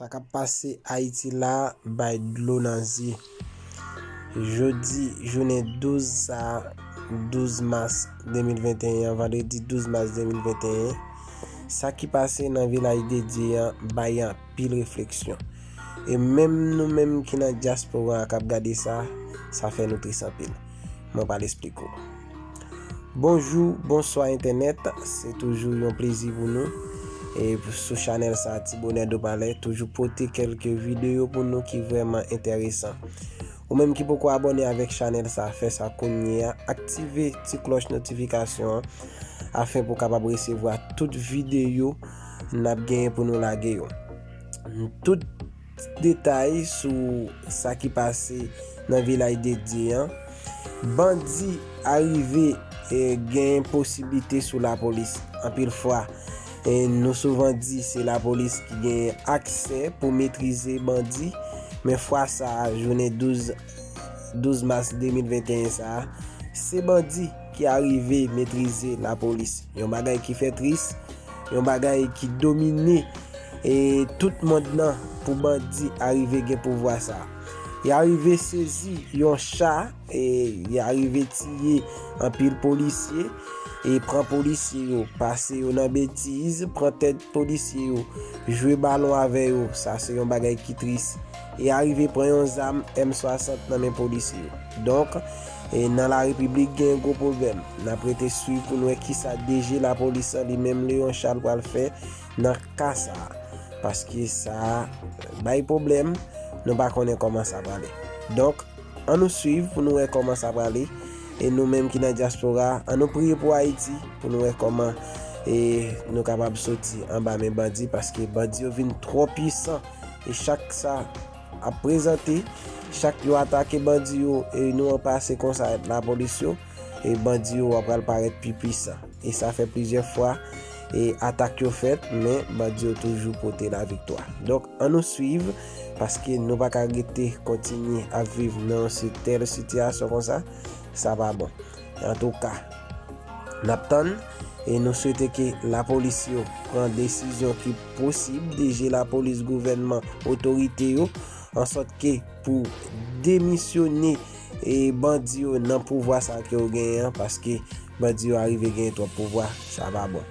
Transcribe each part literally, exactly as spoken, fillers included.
Sa k ap pase Ayiti la bay dlo nan zye. Jodi, jounen douz sa, douz mas de mil venteyen an, vandredi douz mas de mil venteyen, sa ki pase nan Vilaj de Dye an bay anpil refleksyon. E menm nou menm ki nan dyaspora a k ap gade sa, sa fè nou tris anpil. Mwen pral esplike w. Bonjou, bonswa entènèt, se toujou yon plezi pou nou. E sou chanèl sa, Ti Bonè Dopalè, toujou pote kèlke videyo pou nou ki vrèman enteresan. Ou menm ki poko abòne avèk chanèl sa, fè sa kounye a, aktive ti klòch notifikasyon an, afen pou w kapab resevwa tout videyo n ap genyen pou nou lage yo. Tout detay sou sa ki pase nan Vilaj de Dye an. Bandi arive, e, gen posiblite sou lapolis. Anpil fwa, e, nou souvan di se lapolis ki gen aksè pou metrize bandi, men fwa sa a, jounen douz, douz mas de mil venteyen sa a, se bandi ki arive metrize lapolis. Yon bagay ki fè tris, yon bagay ki domine, e, tout mond nan pou bandi arive gen pouvwa sa a. Y arive sezi yon cha, e, y arive tiye anpil polisye, e pran polisye yo, pase yo nan betiz, pran tèt polisye yo, jwe balon avè yo, sa se yon bagay ki tris. E arive pran yon zam M swasant nan men polisye yo. Donk, e nan larepiblik gen gwo pwoblèm. N ap rete swiv pou n wè kisa D G lapolis an li menm Léon Charles pral fè nan ka sa a. Paske sa bay pwoblèm, nou pa konnen kòman sa prale. Donk, ann nou swiv pou nou wè kòman sa prale. E nou menm ki nan dyaspora, ann nou priye pou Ayiti, pou nou wè kòman, e, nou kapab soti anba men bandi, paske bandi yo vin twò pwisan. E chak sa ap prezante, chak yo atake bandi yo, e nou anpase konsa lapolis yo, e bandi yo ap pral parèt pi pwisan. E sa fè plizyè fwa, e atak yo fèt, men bandi yo toujou pote laviktwa. Donk, ann nou swiv, paske nou pa ka rete kontinye ap viv nan yon si-, tèl sitiyasyon konsa, sa pa bon. Antouka, n ap tann, e nou swete ke lapolis yo pran desizyon ki posib, D G lapolis, gouvènman, otorite yo, ansòt ke pou demisyone, e, bandi yo nan pouvwa sa ke yo genyen an, paske bandi yo arive genyen twòp pouvwa, sa pa bon.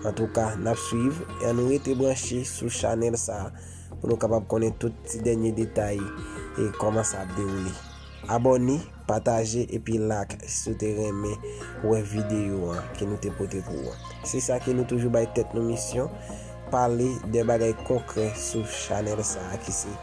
Antouka, n ap swiv, e ann nou rete branche sou chanèl sa a pou nou kapab konnen tout ti dènye detay e kòman sa ap dewoule. Abòne, pataje epi like si w te renmen wè videyo an ke nou te pote pou ou an. Se sa ke nou toujou bay tèt nou misyon, pale de bagay konkrè sou chanèl sa a ki se